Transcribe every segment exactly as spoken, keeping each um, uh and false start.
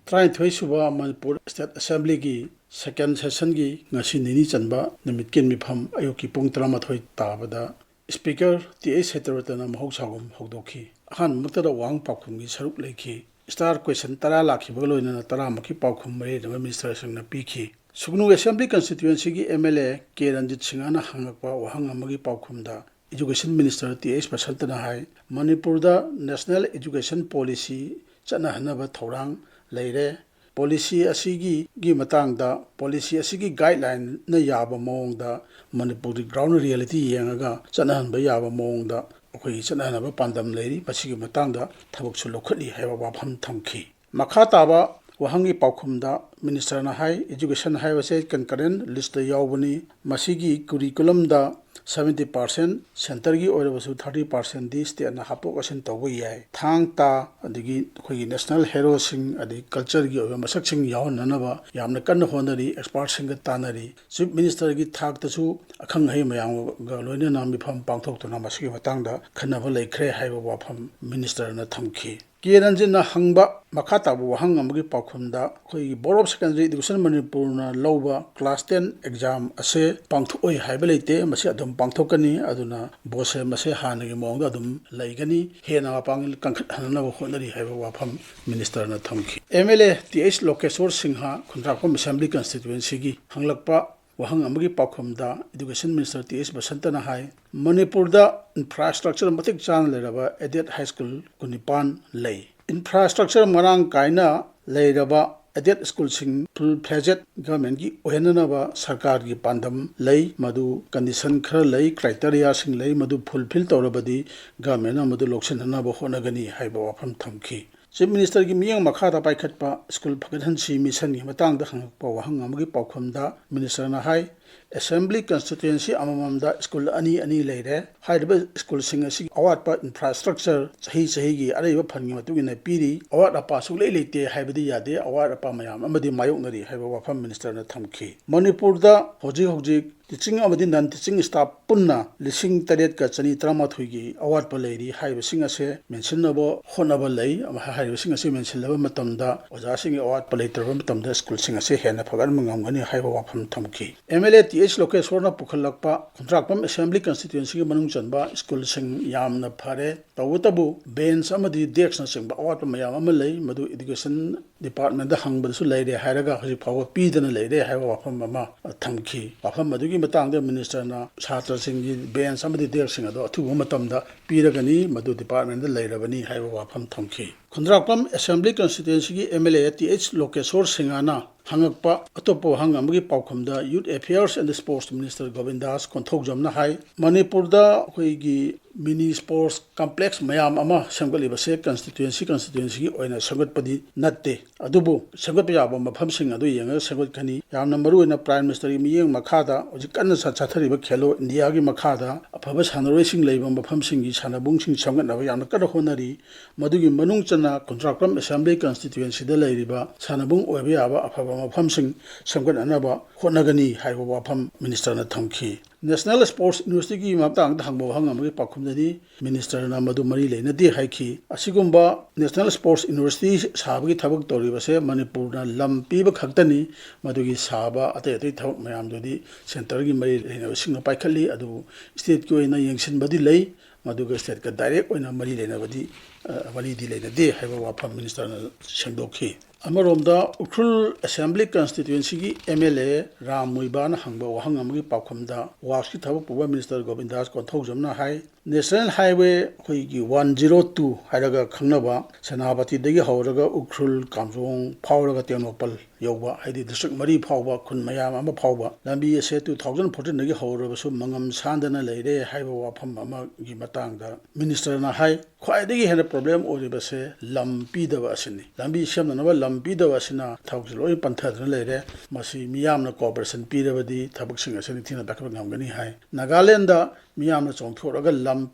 ꯇꯔꯥꯅꯤꯊꯣꯏ ꯁꯨꯕ ꯃꯅꯤꯄꯨꯔ ꯁ꯭ꯇꯦꯠ ꯑꯦꯁꯦꯝꯕ꯭ꯂꯤꯒꯤ ꯁꯦꯀꯦꯟ ꯁꯦꯁꯟꯒꯤ ꯉꯁꯤ ꯅꯤꯅꯤ ꯆꯟꯕ ꯅꯨꯃꯤꯠꯀꯤ ꯃꯤꯐꯝ ꯑꯌꯨꯛꯀꯤ ꯄꯨꯡ ꯇꯔꯥꯃꯥꯊꯣꯏ ꯇꯥꯕꯗ ꯁ꯭ꯄꯤꯀꯔ ꯇꯤ ꯑꯩꯆ ꯁꯇ꯭ꯌꯕ꯭ꯔꯇꯅ ꯃꯍꯧꯁꯥꯒꯨꯝ ꯍꯧꯗꯣꯛꯈꯤ꯫ ꯑꯍꯥꯟꯕꯃꯛꯇꯗ ꯋꯥꯍꯪ ꯄꯥꯎꯈꯨꯝꯒꯤ ꯁꯔꯨꯛ ꯂꯩꯈꯤ꯫ ꯁ꯭ꯇꯥꯔ ꯀ꯭ꯋꯦꯁꯟ ꯇꯔꯥ ꯂꯥꯛꯈꯤꯕꯒ ꯂꯣꯏꯅꯅ ꯇꯔꯥꯃꯛꯀꯤ ꯄꯥꯎꯈꯨꯝ ꯃꯔꯤ ꯂꯩꯅꯕ ꯃꯤꯅꯤꯁꯇꯔꯁꯤꯡꯅ ꯄꯤꯈꯤ꯫ ꯁꯨꯒꯅꯨ ꯑꯦꯁꯦꯝꯕ꯭ꯂꯤ ꯀꯟꯁꯇꯤꯇ꯭ꯋꯦꯟꯁꯤꯒꯤ M L A K Ranjit ꯁꯤꯡꯍꯅ ꯍꯪꯂꯛꯄ ꯋꯥꯍꯪ ꯑꯃꯒꯤ ꯄꯥꯎꯈꯨꯝꯗ ꯏꯗꯨꯀꯦꯁꯟ ꯃꯤꯅꯤꯁꯇꯔ ꯇꯤ ꯑꯩꯆ ꯕꯁꯟꯇꯅ ꯍꯥꯏ, ꯃꯅꯤꯄꯨꯔꯗ ꯅꯦꯁꯅꯦꯜ ꯏꯗꯨꯀꯦꯁꯟ ꯄꯣꯂꯤꯁꯤ ꯆꯠꯅꯍꯟꯅꯕ ꯊꯧꯔꯥꯡ ꯂꯩꯔꯦ꯫ ꯄꯣꯂꯤꯁꯤ ꯑꯁꯤꯒꯤ ꯒꯤ ꯃꯇꯥꯡꯗ, ꯄꯣꯂꯤꯁꯤ ꯑꯁꯤꯒꯤ ꯒꯥꯏꯗꯂꯥꯏꯟꯅ ꯌꯥꯕ ꯃꯑꯣꯡꯗ, ꯃꯅꯤꯄꯨꯔꯒꯤ ꯒ꯭ꯔꯥꯎꯟ ꯔꯤꯌꯦꯂꯤꯇꯤ ꯌꯦꯡꯉꯒ ꯆꯠꯅꯍꯟꯕ ꯌꯥꯕ ꯃꯑꯣꯡꯗ ꯑꯩꯈꯣꯏꯒꯤ ꯆꯠꯅꯍꯟꯅꯕ ꯄꯥꯟꯗꯝ ꯂꯩꯔꯤ, ꯃꯁꯤꯒꯤ ꯃꯇꯥꯡꯗ ꯊꯕꯛꯁꯨ ꯂꯧꯈꯠꯂꯤ ꯍꯥꯏꯕ ꯋꯥꯐꯝ ꯊꯝꯈꯤ꯫ ꯃꯈꯥ ꯇꯥꯕ ꯋꯥꯍꯪꯒꯤ ꯄꯥꯎꯈꯨꯝꯗ ꯃꯤꯅꯤꯁꯇꯔꯅ ꯍꯥꯏ, ꯏꯗꯨꯀꯦꯁꯟ ꯍꯥꯏꯕꯁꯦ ꯀꯟꯀꯔꯦꯟ ꯂꯤꯁꯇ ꯌꯥꯎꯕꯅꯤ꯫ ꯃꯁꯤꯒꯤ ꯀꯨꯔꯤꯀꯨꯂꯝꯗ ꯁꯕꯦꯟꯇꯤ ꯄꯥꯔꯁꯦꯟ ꯁꯦꯟꯇꯔꯒꯤ ꯑꯣꯏꯔꯕꯁꯨ ꯊꯥꯔꯇꯤ ꯄꯥꯔꯁꯦꯟꯗꯤ ꯁ꯭ꯇꯦꯠꯅ ꯍꯥꯞꯇꯣꯛ ꯍꯥꯞꯆꯤꯟ ꯇꯧꯕ ꯌꯥꯏ꯫ ꯊꯥꯡ ꯇꯥ, ꯑꯗꯒꯤ ꯑꯩꯈꯣꯏꯒꯤ ꯅꯦꯁꯅꯦꯜ ꯍꯦꯔꯣꯁꯤꯡ, ꯑꯗꯒꯤ ꯀꯜꯆꯔꯒꯤ ꯑꯣꯏꯕ ꯃꯁꯛꯁꯤꯡ ꯌꯥꯎꯍꯟꯅꯅꯕ ꯌꯥꯝꯅ ꯀꯟꯅ ꯍꯣꯠꯅꯔꯤ, ꯑꯦꯛꯁꯄꯥꯔꯠꯁꯤꯡꯒ ꯇꯥꯟꯅꯔꯤ꯫ ꯆꯤꯐ ꯃꯤꯅꯤꯁꯇꯔꯒꯤ ꯊꯥꯛꯇꯁꯨ ꯑꯈꯪ ꯑꯍꯩ ꯃꯌꯥꯝꯒ ꯂꯣꯏꯅꯅ ꯃꯤꯐꯝ ꯄꯥꯡꯊꯣꯛꯇꯨꯅ ꯃꯁꯤꯒꯤ ꯃꯇꯥꯡꯗ ꯈꯟꯅꯕ ꯂꯩꯈ꯭ꯔꯦ ꯍꯥꯏꯕ ꯋꯥꯐꯝ ꯃꯤꯅꯤꯁꯇꯔꯅ ꯊꯝꯈꯤ꯫ ꯀꯦ ꯔꯟꯖꯤꯠꯅ ꯍꯪꯕ ꯃꯈꯥ ꯇꯥꯕ ꯋꯥꯍꯪ ꯑꯃꯒꯤ ꯄꯥꯎꯈꯨꯝꯗ, ꯑꯩꯈꯣꯏꯒꯤ Board of Secondary Education ꯃꯅꯤꯄꯨꯔꯅ ꯂꯧꯕ class ten exam ꯑꯁꯦ ꯄꯥꯡꯊꯣꯛꯑꯣꯏ ꯍꯥꯏꯕ ꯂꯩꯇꯦ, ꯃꯁꯤ ꯑꯗꯨꯝ ꯄꯥꯡꯊꯣꯛꯀꯅꯤ꯫ ꯑꯗꯨꯅ ꯕꯣꯠꯁꯦ ꯃꯁꯦ ꯍꯥꯟꯅꯒꯤ ꯃꯑꯣꯡꯗ ꯑꯗꯨꯝ ꯂꯩꯒꯅꯤ, ꯍꯦꯟꯅ ꯃꯄꯥꯡꯒꯜ ꯀꯟꯈꯠꯍꯟꯅꯕ ꯍꯣꯠꯅꯔꯤ ꯍꯥꯏꯕ ꯋꯥꯐꯝ ꯃꯤꯅꯤꯁꯇꯔꯅ ꯊꯝꯈꯤ꯫ M L A T H Lokeshwar Singh, ꯈꯨꯟꯗ꯭ꯔꯥꯛꯄꯝ ꯑꯦꯁꯦꯝꯕ꯭ꯂꯤ ꯀꯟꯁꯇꯤꯇ꯭ꯋꯦꯟꯁꯤꯒꯤ, ꯍꯪꯂꯛꯄ ꯋꯥꯍꯪ ꯑꯃꯒꯤ ꯄꯥꯎꯈꯨꯝꯗ ꯏꯗꯨꯀꯦꯁꯟ ꯃꯤꯅꯤꯁꯇꯔ ꯇꯤ ꯑꯩꯆ ꯕꯁꯟꯇꯅ ꯍꯥꯏ, ꯃꯅꯤꯄꯨꯔꯗ ꯏꯟꯐ꯭ꯔꯥꯁ꯭ꯇ꯭ꯔꯛꯆꯔ ꯃꯇꯤꯛ ꯆꯥꯅ ꯂꯩꯔꯕ ꯑꯦꯗꯦꯠ ꯍꯥꯏ ꯁ꯭ꯀꯨꯜ ꯀꯨꯟꯅꯤꯄꯥꯟ ꯂꯩ꯫ ꯏꯟꯐ꯭ꯔꯥꯁ꯭ꯇ꯭ꯔꯛꯆꯔ ꯃꯔꯥꯡ ꯀꯥꯏꯅ ꯂꯩꯔꯕ ꯑꯦꯗꯦꯠ ꯁ꯭ꯀꯨꯜꯁꯤꯡ ꯐꯨꯜ ꯐ꯭ꯂꯦꯖꯦꯗ ꯒꯚꯔꯟꯃꯦꯟꯠꯀꯤ ꯑꯣꯏꯍꯟꯅꯅꯕ ꯁꯔꯀꯥꯔꯒꯤ ꯄꯥꯟꯗꯝ ꯂꯩ꯫ ꯃꯗꯨ ꯀꯟꯗꯤꯁꯟ ꯈꯔ ꯂꯩ, ꯀ꯭ꯔꯥꯏꯇꯦꯔꯤꯌꯥꯁꯤꯡ ꯂꯩ, ꯃꯗꯨ ꯐꯨꯜꯐꯤꯜ ꯇꯧꯔꯕꯗꯤ ꯒꯚꯔꯟꯃꯦꯟꯠꯅ ꯃꯗꯨ ꯂꯧꯁꯤꯟꯅꯅꯕ ꯍꯣꯠꯅꯒꯅꯤ ꯍꯥꯏꯕ ꯋꯥꯐꯝ ꯊꯝꯈꯤ꯫ ꯆꯤꯐ ꯃꯤꯅꯤꯁꯇꯔꯒꯤ ꯃꯤꯠꯌꯦꯡ ꯃꯈꯥꯗ ꯄꯥꯏꯈꯠꯄ ꯁ꯭ꯀꯨꯜ ꯐꯒꯠꯍꯟꯁꯤ ꯃꯤꯁꯟꯒꯤ ꯃꯇꯥꯡꯗ ꯍꯪꯂꯛꯄ ꯋꯥꯍꯪ ꯑꯃꯒꯤ ꯄꯥꯎꯈꯨꯝꯗ ꯃꯤꯅꯤꯁꯇꯔꯅ ꯍꯥꯏ, Assembly constituency ꯑꯃꯃꯝꯗ ꯁ꯭ꯀꯨꯜ ꯑꯅꯤ ꯑꯅꯤ ꯂꯩꯔꯦ꯫ ꯍꯥꯏꯔꯤꯕ ꯁ꯭ꯀꯨꯜꯁꯤꯡ ꯑꯁꯤꯒꯤ ꯑꯋꯥꯠꯄ infrastructure ꯆꯍꯤ ꯆꯍꯤꯒꯤ ꯑꯔꯩꯕ ꯐꯟꯒꯤ ꯃꯇꯨꯡ ꯏꯟꯅ ꯄꯤꯔꯤ꯫ ꯑꯋꯥꯠ ꯑꯄꯥ ꯁꯨꯛꯂꯩ ꯂꯩꯇꯦ ꯍꯥꯏꯕꯗꯤ ꯌꯥꯗꯦ꯫ ꯑꯋꯥꯠ ꯑꯄꯥ ꯃꯌꯥꯝ ꯑꯃꯗꯤ ꯃꯥꯌꯣꯛꯅꯔꯤ ꯍꯥꯏꯕ ꯋꯥꯐꯝ ꯃꯤꯅꯤꯁꯇꯔꯅ ꯊꯝꯈꯤ꯫ ꯃꯅꯤꯄꯨꯔꯗ ꯍꯧꯖꯤꯛ ꯍꯧꯖꯤꯛ teaching ꯑꯃꯗꯤ non teaching staff ꯄꯨꯟꯅ ꯂꯤꯁꯤꯡ ꯇꯔꯦꯠꯀ ꯆꯅꯤ ꯇꯔꯥꯃꯥꯊꯣꯏꯒꯤ ꯑꯋꯥꯠꯄ ꯂꯩꯔꯤ ꯍꯥꯏꯕꯁꯤꯡ ꯑꯁꯦ ꯃꯦꯟꯁꯤꯟꯅꯕ ꯍꯣꯠꯅꯕ ꯂꯩ꯫ ꯍꯥꯏꯔꯤꯕꯁꯤꯡ ꯑꯁꯤ ꯃꯦꯟꯁꯤꯜꯂꯕ ꯃꯇꯝꯗ ꯑꯣꯖꯥꯁꯤꯡꯒꯤ ꯑꯋꯥꯠꯄ ꯂꯩꯇ꯭ꯔꯕ ꯃꯇꯝꯗ ꯁ꯭ꯀꯨꯜꯁꯤꯡ ꯑꯁꯤ ꯍꯦꯟꯅ ꯐꯒꯠꯍꯟꯕ ꯉꯝꯒꯅꯤ ꯍꯥꯏꯕ ꯋꯥꯐꯝ ꯊꯝꯈꯤ꯫ MLA th ꯂꯣꯀꯦꯁꯣꯔꯅ ꯄꯨꯈꯠꯂꯛꯄ ꯈꯨꯟꯗ꯭ꯔꯥꯛꯄꯝ assembly constituencyꯒꯤ ꯃꯅꯨꯡ ꯆꯟꯕ ꯁ꯭ꯀꯨꯜꯁꯤꯡ ꯌꯥꯝꯅ ꯐꯔꯦ꯫ ꯇꯧꯕꯇꯕꯨ bench ꯑꯃꯗꯤ deskꯅꯆꯤꯡꯕ ꯑꯋꯥꯠꯄ ꯃꯌꯥꯝ ꯑꯃ ꯂꯩ꯫ ꯃꯗꯨ education departmentꯗ ꯍꯪꯕꯗꯁꯨ ꯂꯩꯔꯦ ꯍꯥꯏꯔꯒ ꯍꯧꯖꯤꯛ ꯐꯥꯎꯕ ꯄꯤꯗꯅ ꯂꯩꯔꯦ ꯍꯥꯏꯕ ꯋꯥꯐꯝ ꯑꯃ ꯊꯝꯈꯤ꯫ ꯋꯥꯐꯝ ꯑꯗꯨꯒꯤ ꯃꯇꯥꯡꯗ ꯃꯤꯅꯤꯁꯇꯔꯅ ꯁꯥꯇ꯭ꯔꯁꯤꯡꯒꯤ bench ꯑꯃꯗꯤ deskꯁꯤꯡ ꯑꯗꯨ ꯑꯊꯨꯕ ꯃꯇꯝꯗ ꯄꯤꯔꯒꯅꯤ, ꯃꯗꯨ departmentꯗ ꯂꯩꯔꯕꯅꯤ ꯍꯥꯏꯕ ꯋꯥꯐꯝ ꯊꯝꯈꯤ꯫ ꯈꯨꯟꯗ꯭ꯔꯥꯛꯄꯝ assembly constituencyꯒꯤ MLA th ꯂꯣꯀꯦꯁꯣꯔ ꯁꯤꯡꯍꯅ ꯍꯪꯉꯛꯄ ꯑꯇꯣꯞꯄ ꯋꯥꯍꯪ ꯑꯃꯒꯤ ꯄꯥꯎꯈꯨꯝꯗ Youth Affairs and Sports Minister ꯒꯣꯕꯤꯟꯗꯥꯁ ꯀꯣꯟꯊꯧꯖꯝꯅ ꯍꯥꯏ, ꯃꯅꯤꯄꯨꯔꯗ ꯑꯩꯈꯣꯏꯒꯤ mini sports complex ꯃꯌꯥꯝ ꯑꯃ ꯁꯦꯝꯒꯠꯂꯤꯕꯁꯦ constituency constituencyꯒꯤ ꯑꯣꯏꯅ ꯁꯦꯝꯒꯠꯄꯗꯤ ꯅꯠꯇꯦ, ꯑꯗꯨꯕꯨ ꯁꯦꯝꯒꯠꯄ ꯌꯥꯕ ꯃꯐꯝꯁꯤꯡ ꯑꯗꯨ ꯌꯦꯡꯉꯒ ꯁꯦꯝꯒꯠꯀꯅꯤ꯫ ꯌꯥꯝꯅ ꯃꯔꯨꯑꯣꯏꯅ Prime Ministerꯒꯤ ꯃꯤꯠꯌꯦꯡ ꯃꯈꯥꯗ ꯍꯧꯖꯤꯛ ꯀꯟꯅ ꯆꯠ-, ꯆꯠꯊꯔꯤꯕ ꯈꯦꯂꯣ ꯏꯟꯗꯤꯌꯥꯒꯤ ꯃꯈꯥꯗ ꯑꯐꯕ ꯁꯥꯟꯅꯔꯣꯏꯁꯤꯡ ꯂꯩꯕ ꯃꯐꯝꯁꯤꯡꯒꯤ ꯁꯥꯟꯅꯕꯨꯡꯁꯤꯡ ꯁꯦꯝꯒꯠꯅꯕ ꯌꯥꯝꯅ ꯀꯟꯅ ꯍꯣꯠꯅꯔꯤ꯫ ꯃꯗꯨꯒꯤ ꯃꯅꯨꯡ ꯆꯟꯅ ꯈꯨꯟꯗ꯭ꯔꯥꯛꯄꯝ assembly constituencyꯗ ꯂꯩꯔꯤꯕ ꯁꯥꯟꯅꯕꯨꯡ ꯑꯣꯏꯕ ꯌꯥꯕ ꯑꯐꯕ ꯃꯐꯝꯁꯤꯡ ꯁꯦꯝꯒꯠꯅꯅꯕ ꯍꯣꯠꯅꯒꯅꯤ ꯍꯥꯏꯕ ꯋꯥꯐꯝ ꯃꯤꯅꯤꯁꯇꯔꯅ ꯊꯝꯈꯤ꯫ National Sports Universityꯒꯤ ꯃꯇꯥꯡꯗ ꯍꯪꯕ ꯋꯥꯍꯪ ꯑꯃꯒꯤ ꯄꯥꯎꯈꯨꯝꯗꯗꯤ ꯃꯤꯅꯤꯁꯇꯔꯅ ꯃꯗꯨ ꯃꯔꯤ ꯂꯩꯅꯗꯦ ꯍꯥꯏꯈꯤ꯫ ꯑꯁꯤꯒꯨꯝꯕ National Sports University ꯁꯥꯕꯒꯤ ꯊꯕꯛ ꯇꯧꯔꯤꯕꯁꯦ ꯃꯅꯤꯄꯨꯔꯅ ꯂꯝ ꯄꯤꯕ ꯈꯛꯇꯅꯤ꯫ ꯃꯗꯨꯒꯤ ꯁꯥꯕ ꯑꯇꯩ ꯑꯇꯩ ꯊꯕꯛ ꯃꯌꯥꯝꯗꯨꯗꯤ centreꯒꯤ ꯃꯔꯤ ꯂꯩꯅꯕꯁꯤꯡꯅ ꯄꯥꯏꯈꯠꯂꯤ꯫ ꯑꯗꯨꯕꯨ stateꯀꯤ ꯑꯣꯏꯅ ꯌꯦꯡꯁꯤꯟꯕꯗꯤ ꯂꯩ꯫ ꯃꯗꯨꯒ stateꯀ direct ꯑꯣꯏꯅ ꯃꯔꯤ ꯂꯩꯅꯕꯗꯤ, ꯑ, ꯃꯔꯤꯗꯤ ꯂꯩꯅꯗꯦ ꯍꯥꯏꯕ ꯋꯥꯐꯝ ꯃꯤꯅꯤꯁꯇꯔꯅ ꯁꯦꯡꯗꯣꯛꯈꯤ꯫ ꯑꯃꯔꯣꯝꯗ ꯎꯈ꯭ꯔꯨꯜ assembly constituencyꯒꯤ MLA ꯔꯥꯝ ꯃꯨꯏꯕꯥꯅ ꯍꯪꯕ ꯋꯥꯍꯪ ꯑꯃꯒꯤ ꯄꯥꯎꯈꯨꯝꯗ WORKSꯀꯤ ꯊꯕꯛ ꯄꯨꯕ ꯃꯤꯅꯤꯁꯇꯔ ꯒꯣꯕꯤꯟꯗꯥꯁ ꯀꯣꯟꯊꯧꯖꯝꯅ ꯍꯥꯏ, National Highway ꯑꯩꯈꯣꯏꯒꯤ one zero two ꯍꯥꯏꯔꯒ ꯈꯪꯅꯕ ꯁꯦꯅꯥꯄꯇꯤꯗꯒꯤ ꯍꯧꯔꯒ ꯎꯈ꯭ꯔꯨꯜ, ꯀꯥꯝꯖꯣꯡ ꯐꯥꯎꯔꯒ ꯇꯦꯡꯅꯧꯄꯜ ꯌꯧꯕ, ꯍꯥꯏꯗꯤ district ꯃꯔꯤ ꯐꯥꯎꯕ, ꯈꯨꯟ ꯃꯌꯥꯝ ꯑꯃ ꯐꯥꯎꯕ ꯂꯝꯕꯤ ꯑꯁꯦ two thousand fourteenꯗꯒꯤ ꯍꯧꯔꯕꯁꯨ ꯃꯉꯝ ꯁꯥꯟꯗꯅ ꯂꯩꯔꯦ ꯍꯥꯏꯕ ꯋꯥꯐꯝ ꯑꯃꯒꯤ ꯃꯇꯥꯡꯗ ꯃꯤꯅꯤꯁꯇꯔꯅ ꯍꯥꯏ, ꯈ꯭ꯋꯥꯏꯗꯒꯤ ꯍꯦꯟꯅ problem ꯑꯣꯏꯔꯤꯕꯁꯦ ꯂꯝ ꯄꯤꯗꯕ ꯑꯁꯤꯅꯤ꯫ ꯂꯝꯕꯤ ꯁꯦꯝꯅꯅꯕ ꯂꯝ ꯄꯤꯗꯕ ꯑꯁꯤꯅ ꯊꯕꯛꯁꯦ ꯂꯣꯏ ꯄꯟꯊꯗꯨꯅ ꯂꯩꯔꯦ꯫ ꯃꯁꯤ ꯃꯤꯌꯥꯝꯅ cooperation ꯄꯤꯔꯕꯗꯤ ꯊꯕꯛꯁꯤꯡ ꯑꯁꯤ ꯅꯤꯡꯊꯤꯅ ꯄꯥꯏꯈꯠꯄ ꯉꯝꯒꯅꯤ ꯍꯥꯏ꯫ ꯅꯥꯒꯥꯂꯦꯟꯗ ꯃꯤꯌꯥꯝꯅ ꯆꯣꯡꯊꯣꯛꯂꯒ ꯂꯝ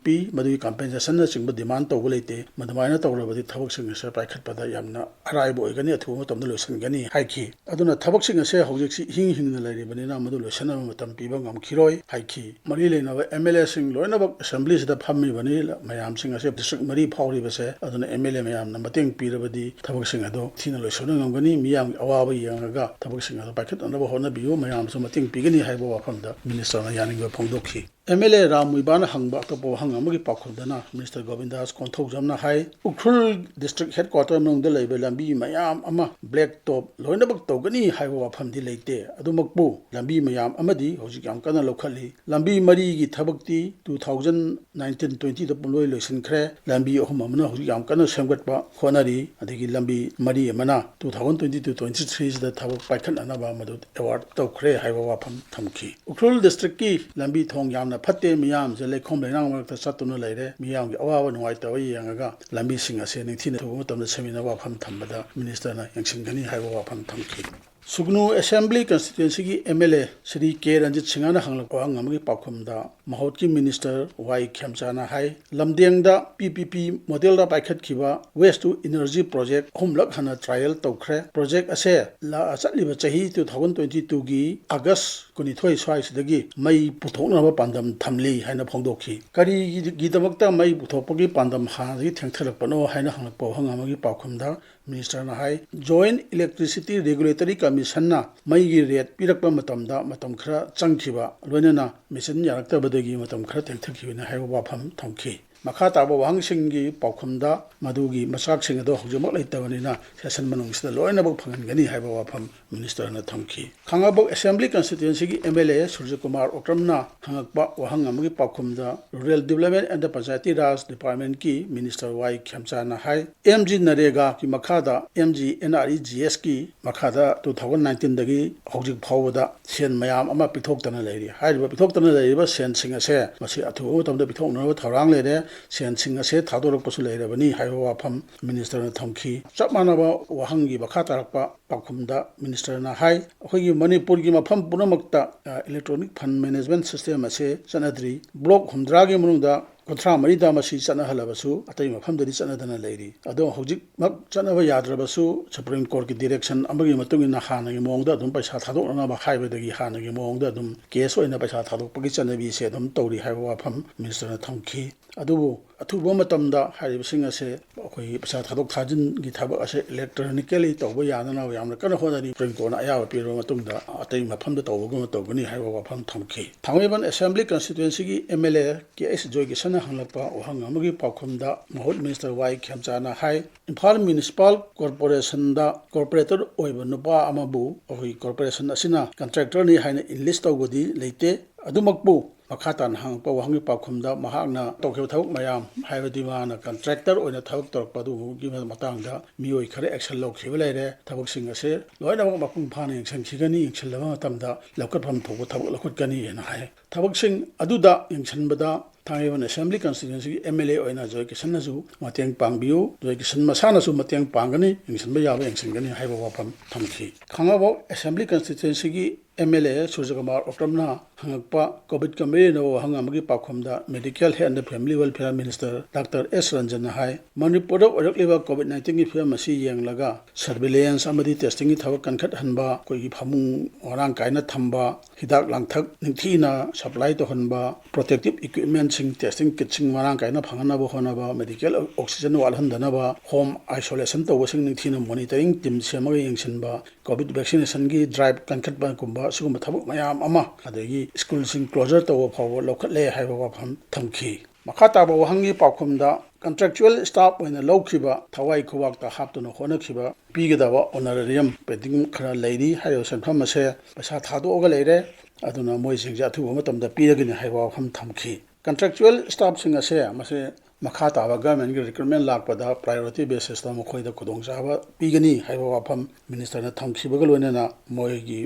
ꯄꯤ, ꯃꯗꯨꯒꯤ compensationꯅꯆꯤꯡꯕ demand ꯇꯧꯕ ꯂꯩꯇꯦ꯫ ꯃꯗꯨꯃꯥꯏꯅ ꯇꯧꯔꯕꯗꯤ ꯊꯕꯛꯁꯤꯡ ꯑꯁꯤ ꯄꯥꯏꯈꯠꯄꯗ ꯌꯥꯝꯅ ꯑꯔꯥꯏꯕ ꯑꯣꯏꯒꯅꯤ, ꯑꯊꯨꯕ ꯃꯇꯝꯗ ꯂꯣꯏꯁꯤꯟꯒꯅꯤ ꯍꯥꯏꯈꯤ꯫ ꯑꯗꯨꯅ ꯊꯕꯛꯁꯤꯡ ꯑꯁꯦ ꯍꯧꯖꯤꯛꯁꯤ ꯏꯍꯤꯡ ꯍꯤꯡꯅ ꯂꯩꯔꯤꯕꯅꯤꯅ ꯃꯗꯨ ꯂꯣꯏꯁꯤꯟꯅꯕ ꯃꯇꯝ ꯄꯤꯕ ꯉꯝꯈꯤꯔꯣꯏ ꯍꯥꯏꯈꯤ꯫ ꯃꯔꯤ ꯂꯩꯅꯕ MLAꯁꯤꯡ ꯂꯣꯏꯅꯃꯛ assemblyꯁꯤꯗ ꯐꯝꯃꯤꯕꯅꯤ꯫ ꯃꯌꯥꯝꯁꯤꯡ ꯑꯁꯦ district ꯃꯔꯤ ꯐꯥꯎꯔꯤꯕꯁꯦ, ꯑꯗꯨꯅ MLA ꯃꯌꯥꯝꯅ ꯃꯇꯦꯡ ꯄꯤꯔꯕꯗꯤ ꯊꯕꯛꯁꯤꯡ ꯑꯗꯨ ꯊꯤꯅ ꯂꯣꯏꯁꯤꯟꯕ ꯉꯝꯒꯅꯤ꯫ ꯃꯤꯌꯥꯝꯒꯤ ꯑꯋꯥꯕ ꯌꯦꯡꯂꯒ ꯊꯕꯛꯁꯤꯡ ꯑꯗꯨ ꯄꯥꯏꯈꯠꯅꯅꯕ ꯍꯣꯠꯅꯕꯤꯌꯨ, ꯃꯌꯥꯝꯁꯨ ꯃꯇꯦꯡ ꯄꯤꯒꯅꯤ ꯍꯥꯏꯕ ꯋꯥꯐꯝꯗ ministerꯅ ꯌꯥꯅꯤꯡꯕ ꯐꯣꯡꯗꯣꯛꯈꯤ꯫ MLA ꯔꯥꯝ ꯃꯨꯏꯕꯥꯅ ꯍꯪꯕ ꯑꯇꯣꯞꯄ ꯋꯥꯍꯪ ꯑꯃꯒꯤ ꯄꯥꯎꯈꯨꯝꯗꯅ minister ꯒꯣꯕꯤꯟꯗꯥꯁ ꯀꯣꯟꯊꯧꯖꯝꯅ ꯍꯥꯏ, ꯎꯈ꯭ꯔꯨꯜ district headquarter ꯃꯅꯨꯡꯗ ꯂꯩꯕ ꯂꯝꯕꯤ ꯃꯌꯥꯝ ꯑꯃ black top ꯂꯣꯏꯅꯃꯛ ꯇꯧꯒꯅꯤ ꯍꯥꯏꯕ ꯋꯥꯐꯝꯗꯤ ꯂꯩꯇꯦ꯫ ꯑꯗꯨꯃꯛꯄꯨ ꯂꯝꯕꯤ ꯃꯌꯥꯝ ꯑꯃꯗꯤ ꯍꯧꯖꯤꯛ ꯌꯥꯝ ꯀꯟꯅ ꯂꯧꯈꯠꯂꯤ꯫ ꯂꯝꯕꯤ ꯃꯔꯤꯒꯤ ꯊꯕꯛꯇꯤ two thousand nineteen twentyꯗ ꯄꯨꯡꯂꯣꯏ ꯂꯣꯏꯁꯤꯟꯈ꯭ꯔꯦ꯫ ꯂꯝꯕꯤ ꯑꯍꯨꯝ ꯑꯃꯅ ꯍꯧꯖꯤꯛ ꯌꯥꯝ ꯀꯟꯅ ꯁꯦꯝꯒꯠꯄ ꯍꯣꯠꯅꯔꯤ꯫ ꯑꯗꯒꯤ ꯂꯝꯕꯤ ꯃꯔꯤ ꯑꯃꯅ two thousand twenty-two twenty-threeꯁꯤꯗ ꯊꯕꯛ ꯄꯥꯏꯈꯠꯅꯅꯕ ꯃꯗꯨ award ꯇꯧꯈ꯭ꯔꯦ ꯍꯥꯏꯕ ꯋꯥꯐꯝ ꯊꯝꯈꯤ꯫ ꯎꯈ꯭ꯔꯨꯜ districtꯀꯤ ꯂꯝꯕꯤ ꯊꯣꯡ ꯌꯥꯝꯅ ꯐꯠꯇꯦ, ꯃꯤꯌꯥꯝꯁꯦ ꯂꯩꯈꯣꯝ ꯂꯩꯅꯥꯡ ꯃꯔꯛꯇ ꯆꯠꯇꯨꯅ ꯂꯩꯔꯦ꯫ ꯃꯤꯌꯥꯝꯒꯤ ꯑꯋꯥꯕ ꯅꯨꯡꯉꯥꯏꯇꯕ ꯌꯦꯡꯉꯒ ꯂꯝꯕꯤꯁꯤꯡ ꯑꯁꯦ ꯅꯤꯡꯊꯤꯅ ꯊꯨꯕ ꯃꯇꯝꯗ ꯁꯦꯝꯃꯤꯟꯅꯕ ꯋꯥꯐꯝ ꯊꯝꯕꯗ ministerꯅ ꯌꯦꯡꯁꯤꯟꯒꯅꯤ ꯍꯥꯏꯕ ꯋꯥꯐꯝ ꯊꯝꯈꯤ꯫ ꯁꯨꯒꯅꯨ assembly constituencyꯒꯤ MLA ꯁ꯭ꯔꯤ ꯀꯦ ꯔꯟꯖꯤꯠ ꯁꯤꯡꯍꯅ ꯍꯪꯂꯛꯄ ꯋꯥꯍꯪ ꯑꯃꯒꯤ ꯄꯥꯎꯈꯨꯝꯗ ꯃꯍꯣꯠꯀꯤ minister Y ꯈꯦꯝꯆꯥꯅ high, ꯂꯝꯗꯦꯡꯗ PPP modelꯗ ꯄꯥꯏꯈꯠꯈꯤꯕ waste to energy project ꯑꯍꯨꯝꯂꯛ ꯍꯟꯅ trial ꯇꯧꯈ꯭ꯔꯦ꯫ Project ꯑꯁꯦ ꯂ-, ꯆꯠꯂꯤꯕ ꯆꯍꯤ two thousand twenty twoꯒꯤ August ꯀꯨꯟꯅꯤꯊꯣꯏ ꯁ꯭ꯋꯥꯏꯁꯤꯗꯒꯤ ꯃꯩ ꯄꯨꯊꯣꯛꯅꯕ ꯄꯥꯟꯗꯝ ꯊꯝꯂꯤ ꯍꯥꯏꯅ ꯐꯣꯡꯗꯣꯛꯈꯤ꯫ ꯀꯔꯤꯒꯤꯗꯃꯛꯇ ꯃꯩ ꯄꯨꯊꯣꯛꯄꯒꯤ ꯄꯥꯟꯗꯝ ꯍꯥꯟꯅꯗꯒꯤ ꯊꯦꯡꯊꯔꯛꯄꯅꯣ ꯍꯥꯏꯅ ꯍꯪꯂꯛꯄ ꯋꯥꯍꯪ ꯑꯃꯒꯤ ꯄꯥꯎꯈꯨꯝꯗ ministerꯅ ꯍꯥꯏ, Joint Electricity Regulatory Commissionꯅ ꯃꯩꯒꯤ rate ꯄꯤꯔꯛꯄ ꯃꯇꯝꯗ ꯃꯇꯝ ꯈꯔ ꯆꯪꯈꯤꯕ, ꯂꯣꯏꯅꯅ machine ꯌꯥꯔꯛꯇꯕꯗꯒꯤ ꯃꯇꯝ ꯈꯔ ꯊꯦꯡꯊꯈꯤꯕꯅꯤ ꯍꯥꯏꯕ ꯋꯥꯐꯝ ꯊꯝꯈꯤ꯫ ꯃꯈꯥ ꯇꯥꯕ ꯋꯥꯍꯪꯁꯤꯡꯒꯤ ꯄꯥꯎꯈꯨꯝꯗ ꯃꯗꯨꯒꯤ ꯃꯆꯥꯛꯁꯤꯡ ꯑꯗꯨ ꯍꯧꯖꯤꯛꯃꯛ ꯂꯩꯇꯕꯅꯤꯅ session ꯃꯅꯨꯡꯁꯤꯗ ꯂꯣꯏꯅꯃꯛ ꯐꯪꯍꯟꯒꯅꯤ ꯍꯥꯏꯕ ꯋꯥꯐꯝ ministerꯅ ꯊꯝꯈꯤ꯫ ꯈꯥꯡꯉꯕꯣꯛ assembly constituencyꯒꯤ MLA ꯁꯨꯔꯖꯀꯨꯃꯥꯔ ꯑꯣꯀ꯭ꯔꯝꯅ ꯍꯪꯉꯛꯄ ꯋꯥꯍꯪ ꯑꯃꯒꯤ ꯄꯥꯎꯈꯨꯝꯗ Rural Development and Panchayati Raj Departmentꯀꯤ minister ꯋꯥꯏ ꯈꯦꯝꯆꯥꯅ ꯍꯥꯏ, MGNREGAꯒꯤ ꯃꯈꯥꯗ MGNREGSꯀꯤ ꯃꯈꯥꯗ two thousand nineteenꯗꯒꯤ ꯍꯧꯖꯤꯛ ꯐꯥꯎꯕꯗ ꯁꯦꯟ ꯃꯌꯥꯝ ꯑꯃ ꯄꯤꯊꯣꯛꯇꯅ ꯂꯩꯔꯤ꯫ ꯍꯥꯏꯔꯤꯕ ꯄꯤꯊꯣꯛꯇꯅ ꯂꯩꯔꯤꯕ ꯁꯦꯟꯁꯤꯡ ꯑꯁꯦ ꯃꯁꯤ ꯑꯊꯨꯕ ꯃꯇꯝꯗ ꯄꯤꯊꯣꯛꯅꯕ ꯊꯧꯔꯥꯡ ꯂꯩꯔꯦ꯫ ꯁꯦꯟꯁꯤꯡ ꯑꯁꯦ ꯊꯥꯗꯣꯔꯛꯄꯁꯨ ꯂꯩꯔꯕꯅꯤ ꯍꯥꯏꯕ ꯋꯥꯐꯝ ꯃꯤꯅꯤꯁꯇꯔꯅ ꯊꯝꯈꯤ꯫ ꯆꯞ ꯃꯥꯟꯅꯕ ꯋꯥꯍꯪꯒꯤ ꯃꯈꯥ ꯇꯥꯔꯛꯄ ꯄꯥꯎꯈꯨꯝꯗ ꯃꯤꯅꯤꯁꯇꯔꯅ ꯍꯥꯏ, ꯑꯩꯈꯣꯏꯒꯤ ꯃꯅꯤꯄꯨꯔꯒꯤ ꯃꯐꯝ ꯄꯨꯝꯅꯃꯛꯇ, ꯑ, electronic fund management system ꯑꯁꯦ ꯆꯠꯅꯗ꯭ꯔꯤ꯫ ꯕ꯭ꯂꯣꯛ ꯍꯨꯝꯗ꯭ꯔꯥꯒꯤ ꯃꯅꯨꯡꯗ ꯀꯨꯟꯊ꯭ꯔꯥ ꯃꯔꯤꯗ ꯃꯁꯤ ꯆꯠꯅꯍꯜꯂꯕꯁꯨ ꯑꯇꯩ ꯃꯐꯝꯗꯗꯤ ꯆꯠꯅꯗꯅ ꯂꯩꯔꯤ꯫ ꯑꯗꯣ ꯍꯧꯖꯤꯛꯃꯛ ꯆꯠꯅꯕ ꯌꯥꯗ꯭ꯔꯕꯁꯨ Supreme Courtꯀꯤ direction ꯑꯃꯒꯤ ꯃꯇꯨꯡ ꯏꯟꯅ ꯍꯥꯟꯅꯒꯤ ꯃꯑꯣꯡꯗ ꯑꯗꯨꯝ ꯄꯩꯁꯥ ꯊꯥꯗꯣꯛꯅꯅꯕ ꯍꯥꯏꯕꯗꯒꯤ ꯍꯥꯟꯅꯒꯤ ꯃꯑꯣꯡꯗ ꯑꯗꯨꯝ cash ꯑꯣꯏꯅ ꯄꯩꯁꯥ ꯊꯥꯗꯣꯛꯄꯒꯤ ꯆꯠꯅꯕꯤꯁꯦ ꯑꯗꯨꯝ ꯇꯧꯔꯤ ꯍꯥꯏꯕ ꯋꯥꯐꯝ ꯃꯤꯅꯤꯁꯇꯔꯅ ꯊꯝꯈꯤ꯫ ꯑꯗꯨꯕꯨ ꯑꯊꯨꯕ ꯃꯇꯝꯗ ꯍꯥꯏꯔꯤꯕꯁꯤꯡ ꯑꯁꯦ ꯑꯩꯈꯣꯏꯒꯤ ꯄꯩꯁꯥ ꯊꯥꯗꯣꯛ ꯊꯥꯖꯤꯟꯒꯤ ꯊꯕꯛ ꯑꯁꯦ electronically ꯇꯧꯕ ꯌꯥꯅꯅꯕ ꯌꯥꯝꯅ ꯀꯟꯅ ꯍꯣꯠꯅꯔꯤ꯫ Supreme Courtꯅ ꯑꯌꯥꯕ ꯄꯤꯔꯕ ꯃꯇꯨꯡꯗ ꯑꯇꯩ ꯃꯐꯝꯗ ꯇꯧꯕꯒꯨꯝꯅ ꯇꯧꯒꯅꯤ ꯍꯥꯏꯕ ꯋꯥꯐꯝ ꯊꯝꯈꯤ꯫ ꯊꯥꯡꯃꯩꯕꯟ Assembly Constituencyꯒꯤ MLA ꯀꯦ ꯑꯩꯆ ꯖꯣꯏꯀꯤꯁꯟꯅ ꯍꯪꯂꯛꯄ ꯋꯥꯍꯪ ꯑꯃꯒꯤ ꯄꯥꯎꯈꯨꯝꯗ ꯃꯍꯨꯠ ꯃꯤꯅꯤꯁꯇꯔ ꯋꯥꯏ ꯈꯦꯝꯆꯥꯅ ꯍꯥꯏ, ꯏꯝꯐꯥꯜ Municipal Corporationꯗ corporator ꯑꯣꯏꯕ ꯅꯨꯄꯥ ꯑꯃꯕꯨ ꯑꯩꯈꯣꯏ corporation ꯑꯁꯤꯅ contractorꯅꯤ ꯍꯥꯏꯅ enlist ꯇꯧꯕꯗꯤ ꯂꯩꯇꯦ꯫ ꯑꯗꯨꯃꯛꯄꯨ ꯃꯈꯥ ꯇꯥꯅ ꯍꯪꯉꯛꯄ ꯋꯥꯍꯪꯒꯤ ꯄꯥꯎꯈꯨꯝꯗ ꯃꯍꯥꯛꯅ ꯇꯧꯈꯤꯕ ꯊꯕꯛ ꯃꯌꯥꯝ, ꯍꯥꯏꯕꯗꯤ ꯃꯥꯅ contractor ꯑꯣꯏꯅ ꯊꯕꯛ ꯇꯧꯔꯛꯄ ꯑꯗꯨꯒꯤ ꯃꯇꯥꯡꯗ ꯃꯤꯑꯣꯏ ꯈꯔ action ꯂꯧꯈꯤꯕ ꯂꯩꯔꯦ꯫ ꯊꯕꯛꯁꯤꯡ ꯑꯁꯦ ꯂꯣꯏꯅꯃꯛ ꯃꯄꯨꯡ ꯐꯥꯅ ꯌꯦꯡꯁꯤꯟꯈꯤꯒꯅꯤ, ꯌꯦꯡꯁꯤꯜꯂꯕ ꯃꯇꯝꯗ ꯂꯧꯈꯠꯐꯝ ꯊꯣꯛꯄ ꯊꯕꯛ ꯂꯧꯈꯠꯀꯅꯤ ꯍꯥꯏꯅ ꯍꯥꯏ꯫ ꯊꯕꯛꯁꯤꯡ ꯑꯗꯨꯗ ꯌꯦꯡꯁꯤꯟꯕꯗ ꯊꯥꯡꯃꯩꯕꯟ Assembly Constituencyꯒꯤ MLA ꯑꯣꯏꯅ ꯖꯣꯏ ꯀꯤꯁꯟꯅꯁꯨ ꯃꯇꯦꯡ ꯄꯥꯡꯕꯤꯌꯨ, ꯖꯣꯏ ꯀꯤꯁꯟ ꯃꯁꯥꯅꯁꯨ ꯃꯇꯦꯡ ꯄꯥꯡꯒꯅꯤ, ꯌꯦꯡꯁꯤꯟꯕ ꯌꯥꯕ ꯌꯦꯡꯁꯤꯟꯒꯅꯤ ꯍꯥꯏꯕ ꯋꯥꯐꯝ ꯊꯝꯈꯤ꯫ ꯈꯥꯡꯉꯕꯣꯛ Assembly Constituencyꯒꯤ MLA ꯁꯨꯔꯖꯀꯨꯃꯥꯔ ꯑꯣꯀ꯭ꯔꯝꯅ ꯍꯪꯉꯛꯄ COVIDꯀ ꯃꯔꯤ ꯂꯩꯅꯕ ꯋꯥꯍꯪ ꯑꯃꯒꯤ ꯄꯥꯎꯈꯨꯝꯗ Medical Health and Family Welfare Minister Doctor S ꯔꯟꯖꯟꯅ ꯍꯥꯏ, ꯃꯅꯤꯄꯨꯔꯗ ꯑꯣꯏꯔꯛꯂꯤꯕ COVID nineteenꯒꯤ ꯐꯤꯕꯝ ꯑꯁꯤ ꯌꯦꯡꯂꯒ surveillance ꯑꯃꯗꯤ testingꯒꯤ ꯊꯕꯛ ꯀꯟꯈꯠꯍꯟꯕ, ꯑꯩꯈꯣꯏꯒꯤ ꯐꯃꯨꯡ ꯃꯔꯥꯡ ꯀꯥꯏꯅ ꯊꯝꯕ, ꯍꯤꯗꯥꯛ ꯂꯥꯡꯊꯛ ꯅꯤꯡꯊꯤꯅ supply ꯇꯧꯍꯟꯕ, protective equipmentꯁꯤꯡ, testing kitꯁꯤꯡ ꯃꯔꯥꯡ ꯀꯥꯏꯅ ꯐꯪꯍꯟꯅꯕ ꯍꯣꯠꯅꯕ, medical oxygen ꯋꯥꯠꯍꯟꯗꯅꯕ, home isolation ꯇꯧꯕꯁꯤꯡ ꯅꯤꯡꯊꯤꯅ monitoring team ꯁꯦꯝꯃꯒ ꯌꯦꯡꯁꯤꯟꯕ, COVID vaccinationꯒꯤ drive ꯀꯟꯈꯠꯄꯒꯨꯝꯕ ꯁꯤꯒꯨꯝꯕ ꯊꯕꯛ ꯃꯌꯥꯝ ꯑꯃ, ꯑꯗꯒꯤ schoolꯁꯤꯡ closure ꯇꯧꯕ ꯐꯥꯎꯕ ꯂꯧꯈꯠꯂꯦ ꯍꯥꯏꯕ ꯋꯥꯐꯝ ꯊꯝꯈꯤ꯫ ꯃꯈꯥ ꯇꯥꯕ ꯋꯥꯍꯪꯒꯤ ꯄꯥꯎꯈꯨꯝꯗ contractual staff ꯑꯣꯏꯅ ꯂꯧꯈꯤꯕ, ꯊꯋꯥꯏ ꯈꯨꯕꯥꯛꯇ ꯍꯥꯞꯇꯨꯅ ꯍꯣꯠꯅꯈꯤꯕ, ꯄꯤꯒꯗꯕ honorarium pending ꯈꯔ ꯂꯩꯔꯤ ꯍꯥꯏꯔꯤꯕ ꯁꯦꯟꯐꯝ ꯑꯁꯦ ꯄꯩꯁꯥ ꯊꯥꯗꯣꯛꯑꯒ ꯂꯩꯔꯦ꯫ ꯑꯗꯨꯅ ꯃꯣꯏꯁꯤꯡꯁꯦ ꯑꯊꯨꯕ ꯃꯇꯝꯗ ꯄꯤꯔꯒꯅꯤ ꯍꯥꯏꯕ ꯋꯥꯐꯝ ꯊꯝꯈꯤ꯫ Contractual staffꯁꯤꯡ ꯑꯁꯦ ꯃꯁꯦ ꯃꯈꯥ ꯇꯥꯕ ꯒꯚꯔꯟꯃꯦꯟꯒꯤ ꯔꯤꯀ꯭ꯔꯨꯠꯃꯦꯟ ꯂꯥꯛꯄꯗ ꯄ꯭ꯔꯥꯏꯌꯣꯔꯤꯇꯤ ꯕꯦꯁꯤꯁꯇ ꯃꯈꯣꯏꯗ ꯈꯨꯗꯣꯡꯆꯥꯕ ꯄꯤꯒꯅꯤ ꯍꯥꯏꯕ ꯋꯥꯐꯝ ꯃꯤꯅꯤꯁꯇꯔꯅ ꯊꯝꯈꯤꯕꯒ ꯂꯣꯏꯅꯅ ꯃꯣꯏꯒꯤ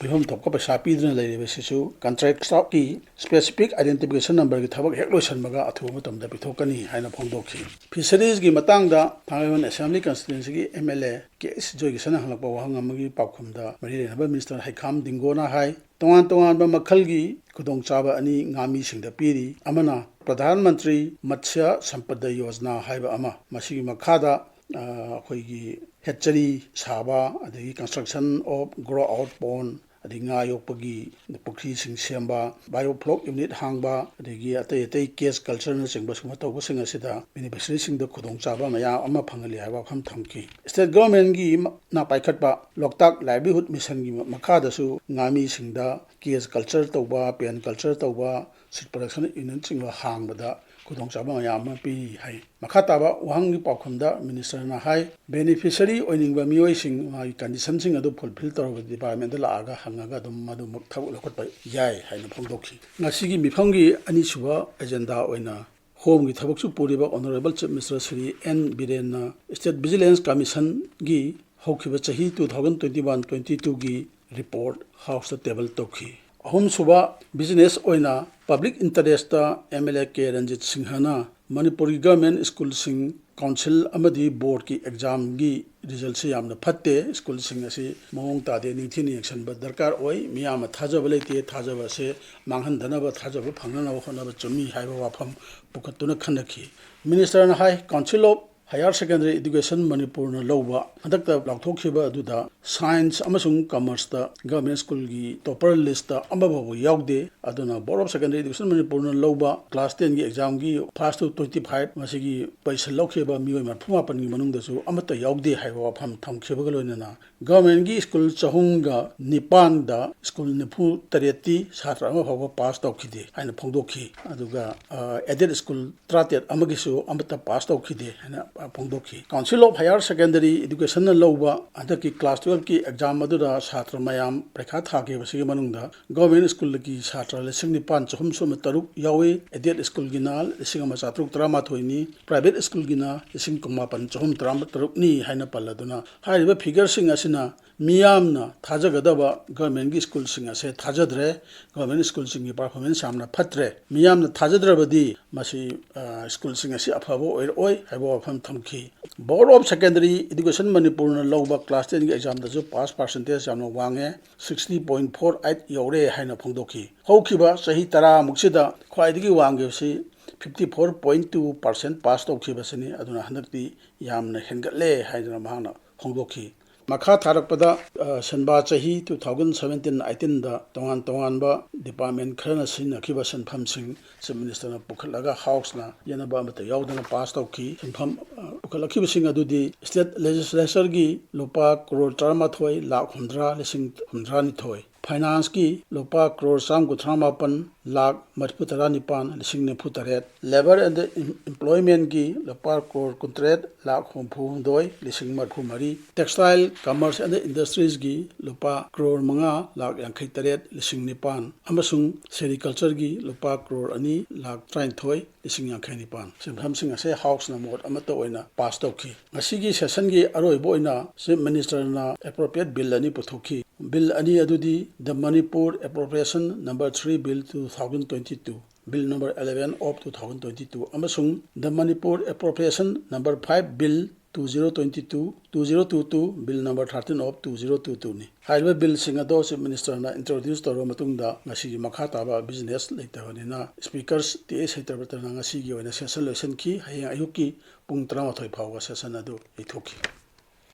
ꯄꯤꯐꯝ ꯊꯣꯛꯄ ꯄꯩꯁꯥ ꯄꯤꯗꯨꯅ ꯂꯩꯔꯤꯕꯁꯤꯁꯨ ꯀꯟꯇ꯭ꯔꯦꯛ ꯁ꯭ꯇꯥꯐꯀꯤ ꯁ꯭ꯄꯦꯁꯤꯐꯤꯛ ꯑꯥꯏꯗꯦꯟꯇꯤꯐꯤꯀꯦꯁꯟ ꯅꯝꯕꯔꯒꯤ ꯊꯕꯛ ꯍꯦꯛ ꯂꯣꯏꯁꯤꯟꯕꯒ ꯑꯊꯨꯕ ꯃꯇꯝꯗ ꯄꯤꯊꯣꯛꯀꯅꯤ ꯍꯥꯏꯅ ꯐꯣꯡꯗꯣꯛꯈꯤ꯫ ꯐꯤꯁꯔꯤꯁꯀꯤ ꯃꯇꯥꯡꯗ ꯊꯥꯡꯃꯩꯕꯟ ꯑꯦꯁꯦꯝꯕ꯭ꯂꯤ ꯀꯟꯁꯇꯤꯇ꯭ꯋꯦꯟꯁꯤꯒꯤ M L A K S ꯖꯣꯏꯀꯤꯁꯟꯅ ꯍꯪꯂꯛꯄ ꯋꯥꯍꯪ ꯑꯃꯒꯤ ꯄꯥꯎꯈꯨꯝꯗ ꯃꯔꯤ ꯂꯩꯅꯕ ꯃꯤꯅꯤꯁꯇꯔ ꯍꯩꯈꯥꯝ ꯗꯤꯡꯒꯣꯅ ꯍꯥꯏ, ꯇꯣꯉꯥꯟ ꯇꯣꯉꯥꯟꯕ ꯃꯈꯜꯒꯤ ꯈꯨꯗꯣꯡꯆꯥꯕ ꯑꯅꯤ ꯉꯥꯃꯤꯁꯤꯡꯗ ꯄꯤꯔꯤ꯫ ꯑꯃꯅ ꯄ꯭ꯔꯙꯥꯟ ꯃꯟꯇ꯭ꯔꯤ ꯃꯠꯁ꯭ꯌ ꯁꯝꯄꯗ ꯌꯣꯖꯅꯥ ꯍꯥꯏꯕ ꯑꯃ, ꯃꯁꯤꯒꯤ ꯃꯈꯥꯗ, ꯑ, ꯑꯩꯈꯣꯏꯒꯤ hatchery ꯁꯥꯕ, ꯑꯗꯒꯤ construction of grow out pond, ꯑꯗꯩ ꯉꯥ ꯌꯣꯛꯄꯒꯤ ꯄꯨꯈ꯭ꯔꯤꯁꯤꯡ ꯁꯦꯝꯕ, biofloc unit ꯍꯥꯡꯕ, ꯑꯗꯒꯤ ꯑꯇꯩ ꯑꯇꯩ cage cultureꯅꯆꯤꯡꯕ ꯁꯨꯝꯕ ꯇꯧꯕꯁꯤꯡ ꯑꯁꯤꯗ beneficiaryꯁꯤꯡꯗ ꯈꯨꯗꯣꯡꯆꯥꯕ ꯃꯌꯥꯝ ꯑꯃ ꯐꯪꯍꯜꯂꯤ ꯍꯥꯏꯕ ꯋꯥꯐꯝ ꯊꯝꯈꯤ꯫ State governmentꯒꯤ ꯅ ꯄꯥꯏꯈꯠꯄ ꯂꯣꯛꯇꯥꯛ livelihood missionꯒꯤ ꯃꯈꯥꯗꯁꯨ ꯉꯥꯃꯤꯁꯤꯡꯗ cage culture ꯇꯧꯕ, pen culture ꯇꯧꯕ, seed production unitꯆꯤꯡꯕ ꯍꯥꯡꯕꯗ ꯈꯨꯗꯣꯡꯆꯥꯕ ꯃꯌꯥꯝ ꯑꯃ ꯄꯤꯔꯤ ꯍꯥꯏ꯫ ꯃꯈꯥ ꯇꯥꯕ ꯋꯥꯍꯪꯒꯤ ꯄꯥꯎꯈꯨꯝꯗ ꯃꯤꯅꯤꯁꯇꯔꯅ ꯍꯥꯏ, beneficiary ꯑꯣꯏꯅꯤꯡꯕ ꯃꯤꯑꯣꯏꯁꯤꯡ ꯃꯥꯒꯤ conditionꯁꯤꯡ ꯑꯗꯨ fulfill ꯇꯧꯔꯕꯗꯤ departmentꯗ ꯂꯥꯛꯑꯒ ꯍꯪꯉꯒ ꯑꯗꯨꯝ ꯃꯗꯨꯃꯛ ꯊꯕꯛ ꯂꯧꯈꯠꯄ ꯌꯥꯏ ꯍꯥꯏꯅ ꯐꯣꯡꯗꯣꯛꯈꯤ꯫ ꯉꯁꯤꯒꯤ ꯃꯤꯐꯝꯒꯤ ꯑꯅꯤꯁꯨꯕ agenda ꯑꯣꯏꯅ ꯍꯣꯝꯒꯤ ꯊꯕꯛꯁꯨ ꯄꯨꯔꯤꯕ Honourable Chief Minister Shri N ꯕꯤꯔꯦꯟꯅ State Vigilance Commissionꯒꯤ ꯍꯧꯈꯤꯕ ꯆꯍꯤ two thousand twenty one twenty twoꯒꯤ report Houseꯇ table ꯇꯧꯈꯤ꯫ ꯑꯍꯨꯝꯁꯨꯕ business ꯑꯣꯏꯅ public interestꯇ M L A K Ranjit ꯁꯤꯡꯍꯅ ꯃꯅꯤꯄꯨꯔꯒꯤ government schoolꯁꯤꯡ council ꯑꯃꯗꯤ boardꯀꯤ examꯒꯤ resultꯁꯤ ꯌꯥꯝꯅ ꯐꯠꯇꯦ, schoolꯁꯤꯡ ꯑꯁꯤ ꯃꯑꯣꯡ ꯇꯥꯗꯦ, ꯅꯤꯡꯊꯤꯅ ꯌꯦꯡꯁꯤꯟꯕ ꯗꯔꯀꯥꯔ ꯑꯣꯏ, ꯃꯤꯌꯥꯝꯅ ꯊꯥꯖꯕ ꯂꯩꯇꯦ, ꯊꯥꯖꯕ ꯑꯁꯤ ꯃꯥꯡꯍꯟꯗꯅꯕ, ꯊꯥꯖꯕ ꯐꯪꯅꯅꯕ ꯍꯣꯠꯅꯕ ꯆꯨꯝꯃꯤ ꯍꯥꯏꯕ ꯋꯥꯐꯝ ꯄꯨꯈꯠꯇꯨꯅ ꯈꯟꯅꯈꯤ꯫ ꯃꯤꯅꯤꯁꯇꯔꯅ ꯍꯥꯏ, Council of Higher Secondary Education ꯃꯅꯤꯄꯨꯔꯅ ꯂꯧꯕ, ꯍꯟꯗꯛꯇ ꯂꯥꯎꯊꯣꯛꯈꯤꯕ ꯑꯗꯨꯗ science ꯑꯃꯁꯨꯡ commerceꯇ government schoolꯒꯤ topper listꯇ ꯑꯃꯐꯥꯎꯕ ꯌꯥꯎꯗꯦ꯫ ꯑꯗꯨꯅ Board of Secondary Education ꯃꯅꯤꯄꯨꯔꯅ ꯂꯧꯕ class tenꯒꯤ examꯒꯤ first to twenty five ꯃꯁꯤꯒꯤ position ꯂꯧꯈꯤꯕ ꯃꯤꯑꯣꯏ ꯃꯔꯤꯐꯨ ꯃꯥꯄꯟꯒꯤ ꯃꯅꯨꯡꯗꯁꯨ ꯑꯃꯠꯇ ꯌꯥꯎꯗꯦ ꯍꯥꯏꯕ ꯋꯥꯐꯝ ꯊꯝꯈꯤꯕꯒ ꯂꯣꯏꯅꯅ governmentꯒꯤ school ꯆꯍꯨꯝꯒ ꯅꯤꯄꯥꯟꯗ school ꯅꯤꯐꯨ ꯇꯔꯦꯠꯇꯤ ꯁꯥꯇ꯭ꯔ ꯑꯃ ꯐꯥꯎꯕ pass ꯇꯧꯈꯤꯗꯦ ꯍꯥꯏꯅ ꯐꯣꯡꯗꯣꯛꯈꯤ꯫ ꯑꯗꯨꯒ, ꯑ, aided school ꯇꯔꯥꯇꯔꯦꯠ ꯑꯃꯒꯤꯁꯨ ꯑꯃꯠꯇ pass ꯇꯧꯈꯤꯗꯦ ꯍꯥꯏꯅ ꯐꯣꯡꯗꯣꯛꯈꯤ꯫ Council of Higher Secondary Educationꯅ ꯂꯧꯕ ꯍꯟꯗꯛꯀꯤ class twelveꯀꯤ exam ꯑꯗꯨꯗ ꯁꯥꯇ꯭ꯔ ꯃꯌꯥꯝ ꯄꯔꯤꯈꯥ ꯊꯥꯈꯤꯕꯁꯤꯒꯤ ꯃꯅꯨꯡꯗ government schoolꯒꯤ ꯁꯥꯇ꯭ꯔ ꯂꯤꯁꯤꯡ ꯅꯤꯄꯥꯟ ꯆꯍꯨꯝ ꯁꯨꯞꯅ ꯇꯔꯨꯛ ꯌꯥꯎꯏ꯫ Aided schoolꯒꯤꯅ ꯂꯤꯁꯤꯡ ꯑꯃ ꯆꯥꯇ꯭ꯔꯨꯛ ꯇꯔꯥꯃꯥꯊꯣꯏꯅꯤ꯫ Private schoolꯒꯤꯅ ꯂꯤꯁꯤꯡ ꯀꯨꯟꯃꯥꯄꯟ ꯆꯍꯨꯝ ꯇꯔꯥꯇꯔꯨꯛꯅꯤ ꯍꯥꯏꯅ ꯄꯜꯂꯗꯨꯅ, ꯍꯥꯏꯔꯤꯕ figureꯁꯤꯡ ꯑꯁꯤꯅ ꯃꯤꯌꯥꯝꯅ ꯊꯥꯖꯒꯗꯕ governmentꯀꯤ schoolꯁꯤꯡ ꯑꯁꯦ ꯊꯥꯖꯗ꯭ꯔꯦ꯫ Government schoolꯁꯤꯡꯒꯤ performance ꯌꯥꯝꯅ ꯐꯠꯇ꯭ꯔꯦ꯫ ꯃꯤꯌꯥꯝꯅ ꯊꯥꯖꯗ꯭ꯔꯕꯗꯤ ꯃꯁꯤ, ꯑ, schoolꯁꯤꯡ ꯑꯁꯤ ꯑꯐꯕ ꯑꯣꯏꯔꯛꯑꯣꯏ ꯍꯥꯏꯕ ꯋꯥꯐꯝ ꯊꯝꯈꯤ꯫ Board of Secondary Education ꯃꯅꯤꯄꯨꯔꯅ ꯂꯧꯕ class tenꯒꯤ examꯗꯁꯨ pass percentage ꯌꯥꯝꯅ ꯋꯥꯡꯉꯦ, sixty point four eight ꯌꯧꯔꯦ ꯍꯥꯏꯅ ꯐꯣꯡꯗꯣꯛꯈꯤ꯫ ꯍꯧꯈꯤꯕ ꯆꯍꯤ ꯇꯔꯥꯃꯨꯛꯁꯤꯗ ꯈ꯭ꯋꯥꯏꯗꯒꯤ ꯋꯥꯡꯈꯤꯕꯁꯤ fifty four point two percent pass ꯇꯧꯈꯤꯕꯁꯤꯅꯤ꯫ ꯑꯗꯨꯅ ꯍꯟꯗꯛꯇꯤ ꯌꯥꯝꯅ ꯍꯦꯟꯒꯠꯂꯦ ꯍꯥꯏꯗꯨꯅ ꯃꯍꯥꯛꯅ ꯐꯣꯡꯗꯣꯛꯈꯤ꯫ ꯃꯈꯥ ꯊꯥꯔꯛꯄꯗ, ꯑ, ꯁꯦꯟꯕꯥ ꯆꯍꯤ two thousand seventeen eighteenꯗ ꯇꯣꯉꯥꯟ ꯇꯣꯉꯥꯟꯕ department ꯈꯔꯅ ꯁꯤꯖꯤꯟꯅꯈꯤꯕ ꯁꯦꯟꯐꯝꯁꯤꯡ Chief Ministerꯅ ꯄꯨꯈꯠꯂꯒ Houseꯅ ꯌꯦꯠꯅꯕ ꯑꯃꯠꯇ ꯌꯥꯎꯗꯅ pass ꯇꯧꯈꯤ꯫ ꯁꯦꯟꯐꯝ, ꯑ, ꯄꯨꯈꯠꯂꯛꯈꯤꯕꯁꯤꯡ ꯑꯗꯨꯗꯤ State Legislatureꯒꯤ ꯂꯨꯄꯥ ꯀ꯭ꯔꯣꯔ ꯇꯔꯥꯃꯥꯊꯣꯏ ꯂꯥꯈ ꯍꯨꯝꯗ꯭ꯔꯥ ꯂꯤꯁꯤꯡ ꯍꯨꯝꯗ꯭ꯔꯥꯅꯤꯊꯣꯏ, Financeꯀꯤ ꯂꯨꯄꯥ ꯀ꯭ꯔꯣꯔ ꯆꯥꯝꯃ ꯀꯨꯟꯊ꯭ꯔꯥ ꯃꯥꯄꯟ ꯂꯥꯈ ꯃꯔꯤꯐꯨ ꯇꯔꯥ ꯅꯤꯄꯥꯟ ꯂꯤꯁꯤꯡ ꯅꯤꯐꯨ ꯇꯔꯦꯠ, Labour and Employmentꯀꯤ ꯂꯨꯄꯥ ꯀ꯭ꯔꯣꯔ ꯀꯨꯟꯇꯔꯦꯠ ꯂꯥꯈ ꯍꯨꯝꯐꯨ ꯍꯨꯝꯗꯣꯏ ꯂꯤꯁꯤꯡ ꯃꯔꯤꯐꯨ ꯃꯔꯤ, Textile, Commerce and Industriesꯀꯤ ꯂꯨꯄꯥ ꯀ꯭ꯔꯣꯔ ꯃꯉꯥ ꯂꯥꯈ ꯌꯥꯡꯈꯩ ꯇꯔꯦꯠ ꯂꯤꯁꯤꯡ ꯅꯤꯄꯥꯟ ꯑꯃꯁꯨꯡ Sericultureꯒꯤ ꯂꯨꯄꯥ ꯀ꯭ꯔꯣꯔ ꯑꯅꯤ ꯂꯥꯈ ꯇꯔꯥꯅꯤꯊꯣꯏ ꯂꯤꯁꯤꯡ ꯌꯥꯡꯈꯩ ꯅꯤꯄꯥꯟ꯫ ꯁꯦꯟꯐꯝꯁꯤꯡ ꯑꯁꯦ Houseꯅ ꯃꯣꯠ ꯑꯃꯠꯇ ꯑꯣꯏꯅ pass ꯇꯧꯈꯤ꯫ ꯉꯁꯤꯒꯤ sessionꯒꯤ ꯑꯔꯣꯏꯕ ꯑꯣꯏꯅ Chief Ministerꯅ appropriate bill ꯑꯅꯤ ꯄꯨꯊꯣꯛꯈꯤ꯫ Bill ꯑꯅꯤ ꯑꯗꯨꯗꯤ The Manipur Appropriation Number three Bill two thousand twenty-two, Bill number eleven of two thousand twenty-two ꯑꯃꯁꯨꯡ The Manipur Appropriation Number five Bill two zero twenty-two, two zero two two, Bill number thirteen of two zero two twoꯅꯤ꯫ ꯍꯥꯏꯔꯤꯕ billꯁꯤꯡ ꯑꯗꯣ Chief Ministerꯅ introduce ꯇꯧꯔꯕ ꯃꯇꯨꯡꯗ ꯉꯁꯤꯒꯤ ꯃꯈꯥ ꯇꯥꯕ business ꯂꯩꯇꯕꯅꯤꯅ Speaker T ꯑꯦꯁ ꯁꯇ꯭ꯌꯕ꯭ꯔꯇꯅ ꯉꯁꯤꯒꯤ ꯑꯣꯏꯅ session ꯂꯣꯏꯁꯤꯟꯈꯤ꯫ ꯍꯌꯦꯡ ꯑꯌꯨꯛꯀꯤ ꯄꯨꯡ ꯇꯔꯥꯃꯥꯊꯣꯏ ꯐꯥꯎꯕ session ꯑꯗꯨ ꯌꯩꯊꯣꯛꯈꯤ꯫